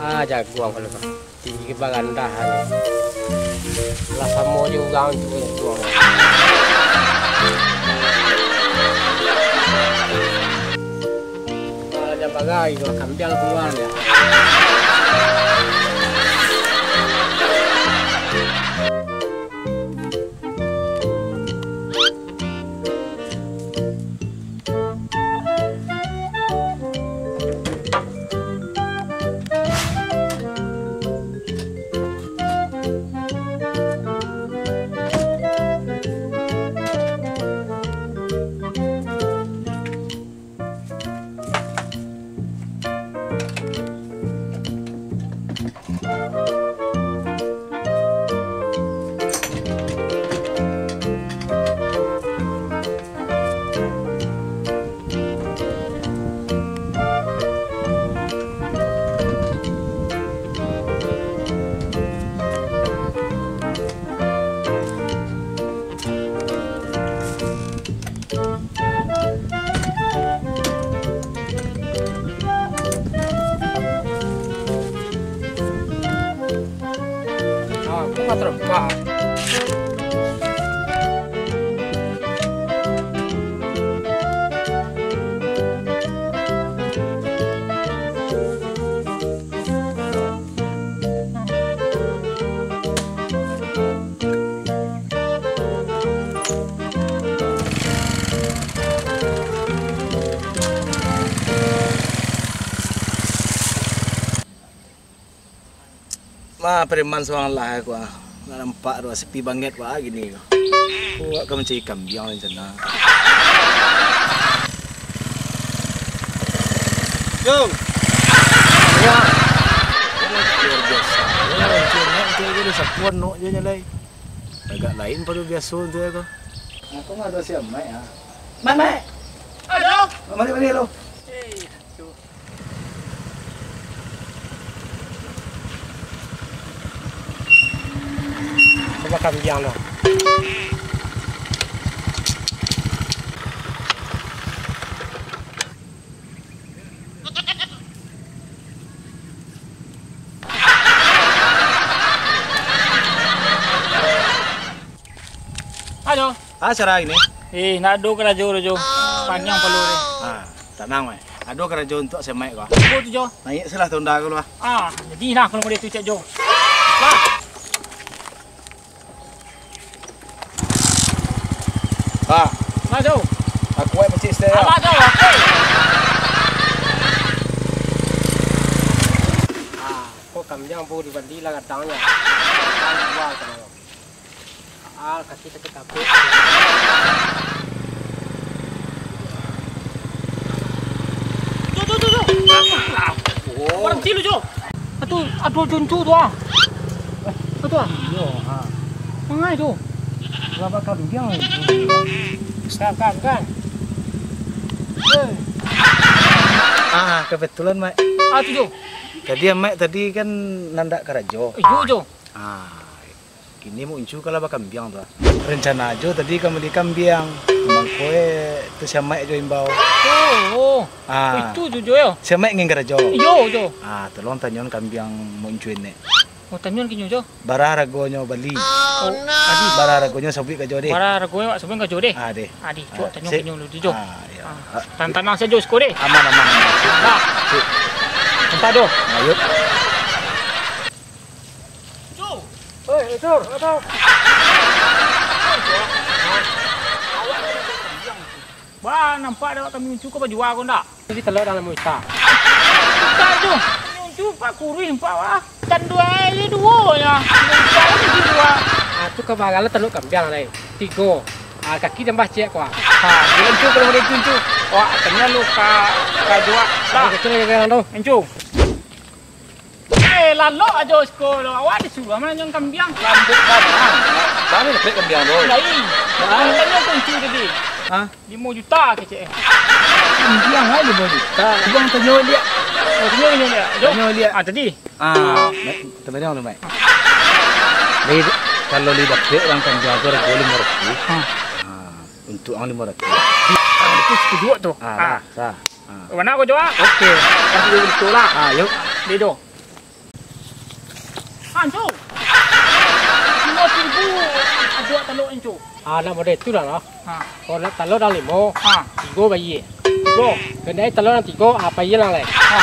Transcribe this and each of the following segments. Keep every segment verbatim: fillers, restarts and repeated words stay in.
Ah, jaguang kalau tu. Tinggi barandah aja. Lah samo jo urang tu jaguang. Kalau jam bagai, kalau kambiang keluar dia. Ah, kok nggak terbuka? Ma, preman surang lah aku, ah. Ndak nampak tu, sepi banget, wah, gini ko. Awak ka mancari kambiang rencana. Yo. Wah. Luar biasa. Yo, cewek, cewek, cewek, sapuan nok je nyalai. Agak lain pado biaso tu ya ko. Aku nggak ada siap, Mak, ya. Mak, Mak. Aduh. Mari, mari, lo. Eh, aduh. Coba kambiang dah. Ayo. Ah, cara ini. Eh, nak ado karajo, Jo. Panjang palu deh. Ah, tanang, Mak. Ado karajo untuak si Mak ko. Apo tu, Jo? Naik silah tunda ko lah. Ah, jadi lah kalau model tu, cek Jo. Lah. Ah. Lah, Jo. Aku ai pacik setia. Alah, Jo. Okey. Ah, kok kambiang po di bandi lah gadangnyo. Jual ka mano? Ah, kaki sakik kabek. Jo, Jo, Jo, Jo. Oh. Baranti lu, Jo. Atu, ado cuncu tu, ah. Atu, ah. Iyo, ha. Mangai tu? Lah bakal diam. Kan, kan, kan. Eh. Ah, kebetulan, Mak. Ah, tu, Jo. Tadi, Mak, tadi kan nandak karajo. Iyo, Jo. Ah. Kini Mak Uncu ka lah bakambiang tu, ah. Rencana Jo tadi ka mambali kambiang. Mangko, eh, tu si Mak Jo imbau. Oh, oh. Ah. Itu tu, Jo, yo? Si Mak ingin karajo. Iyo, Jo. Ah, tolong tanyoan kambiang Mak Uncu ini. Oh, tanyoan ka inyo, Jo. Bara haragonyo bali? Oh, adi. Bara haragonyo sabuik ka Jo deh. Bara haragonyo sabuik ka Jo deh. Ah, deh. Adi, cuak tanyoan ka inyo dulu, Jo. Ah, iyo. Ah, tanang sajo siko deh. Aman, aman, aman. Sip, sip. Entah, Jo. Ayo. Cuk. Oi, Cur, apa? Bah, nampak dek awak kami Uncu ko bajua ko ndak? Jadi telok dalam muka. Bukan, Cuk. Kami Uncu pak kuruih nampak, wah. Tanduak aja duo nya. Muka aja duo. Ah, tu kabagalan telok kambiang lai. Tigo. Ah, kaki tambah ciek ko. Ha, bulan Cuk kalau model Uncu. Wah, tanya lu ka, ka jua. Dah. Kecil lagi kan tu. Uncu. Eh, lalok ajo siko lo. Awak disuruah mananyoan kambiang. Lambek banget. Bali dapek kambiang tu. Lai. Tanyo Uncu tadi. Hah? Limo juta kecek. Kambiang ai limo juta. Abang tanyo liak. Oh, tanyo, tanyo liak. Jo. Tanyo liak. Ah, tadi. Ah, Mak, kambiang tu, Mak. Lai, kalau lai dapek urang kambiang tu harago limo ratuih. Hah. Ah, untuak ang limo ratuih. Itu setuju tu. Ah, lah, sah. Ah. Mana ko jua? Oke. Pas di untu lah. Ah, yuk. Di do. Anco. Limo ribu aduak talok, Anco. Ah, nak model tu dah lah. Ha. Kalau nak talok dah limo, ha, tigo bayie. Tigo. Kanai talok nan tigo, ah, bayie lah lai. Ha.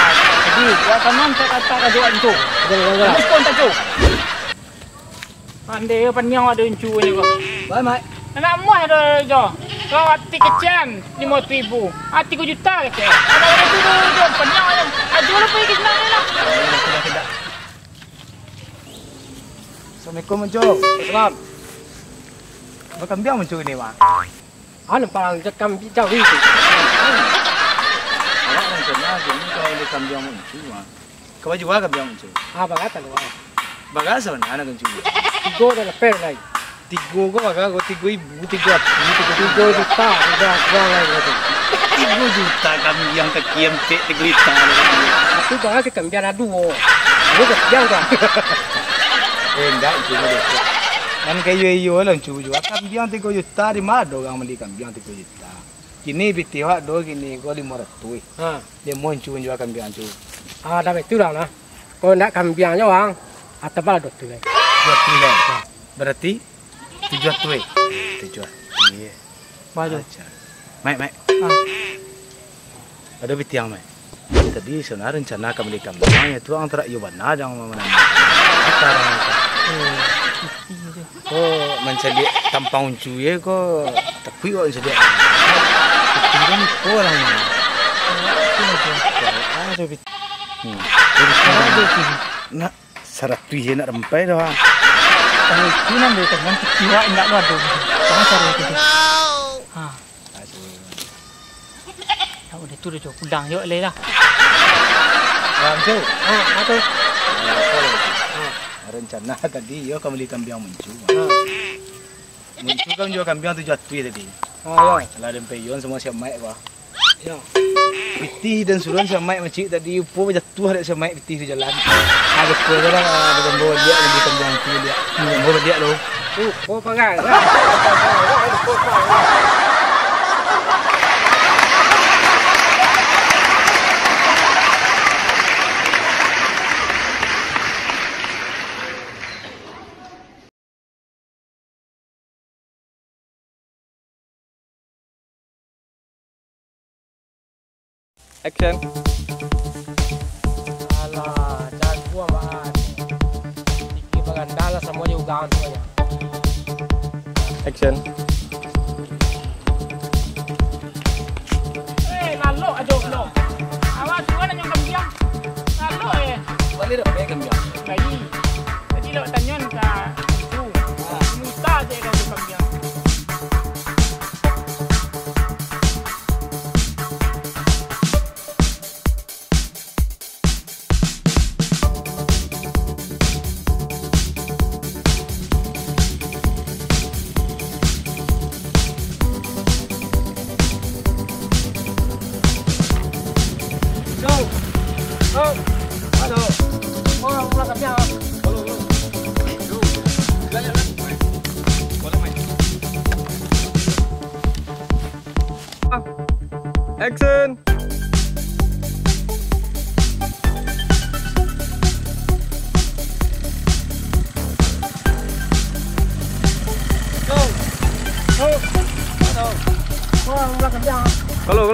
Jadi, buat tanam tak kata aduak, Anco. Jangan, jangan, jangan. Diskon tak, Anco. Pandai yo paniang ado Anco ni ko. Baik, Mat. Anak muah ado jo. Kau ati kecian limo ribu. Ati ko juta kecil. Ada orang tu tu jo paniang aja. Ajo lo pergi ke sana ni lah. Tidak, tidak, tidak. Assalamualaikum, Muncul. Salam. Bakambiang Muncul ni, Mak? Anu, palang je kambi jauh itu. Awak rencana jadi kalau di kambiang Muncul, Mak. Kau jual kambiang Muncul? Ah, bagatan, Mak. Bagatan, anak Muncul. Tigo dah lepas lai. Tigo ko bagak ko, tigo ibu, tigo ati, tigo juta, tigo juta lai ko tu. Tigo juta kambiang kaki empek, tigo juta. Tapi kau ke kambiang ado duo. Duo kambiang kau. Eh, indak, itu mah dosa. Nan kayo iyo lah, Uncu jual. Kambiang tigo juta, di ma ado urang mambali kambiang tigo juta? Kini pitih awak do, kini ko limo ratuih. Ha. Limo Uncu jual kambiang tu. Ah, dah itu dah lah. Kau nak kambiang jo, Bang? Atau bala dua tu lai. Dua tu lai. Ha. Berarti tujuah tu, eh? Tujuah. Iya. Baru. Aja. Maik, Maik. Ah. Ado pitih ang, Maik. Tadi sabananyo rencana ka mambali kambiang, yo tu ang tarak iyo bana, jan mamanang. Mata ang tu. Oh, pitih tu. Ko mancaliak tampang Uncu ye ko, takuik awak mancaliak. Pitih kan ko lah. Pitih tu. Ah, tu pitih. Hmm. Pitih tu. Nak Saratuih je nak rampai doh, ah. Kalau itu nan dari tangan kecil, wak, indak lo ado. Jangan cari itu tu. Ha. Aduh. Tak boleh tu dah, jauh pulang je, wak, lai lah. Bang, Cuk. Ha, apa tu? Ha. Rencana tadi, yo, ka mambali kambiang Muncu. Ha. Muncu kan jual kambiang tujuah ratuih tadi. Ha, yo. Lah, den peyon semua siap maik, bah. Yo. Pitih dan suruhan si Amaik macik tadi, upo bajatuah dek si Amaik pitih di jalan. Ah, betul je lah, ada gambar baliak, lagi kambiang tu baliak. Gambar baliak tu. Tu, oh, pagang. Action. Alah, jago amat. Pikir baganda lah samo je ugang tu nyo. Action. Eh, lalok ajo pulo. Awak tu kan nyo kambiang. Lalok, eh. Baliak dah pakai kambiang. Lai. Tadi lok tanyo ka itu. Minta je kau kambiang. Yo. Yo. Halo. Oh, pulang kambiang. Halo, halo. Yo. Jalan, jalan. Boleh, main. Action. Go. Go. Go. Wah, ulah kambiang. Halo,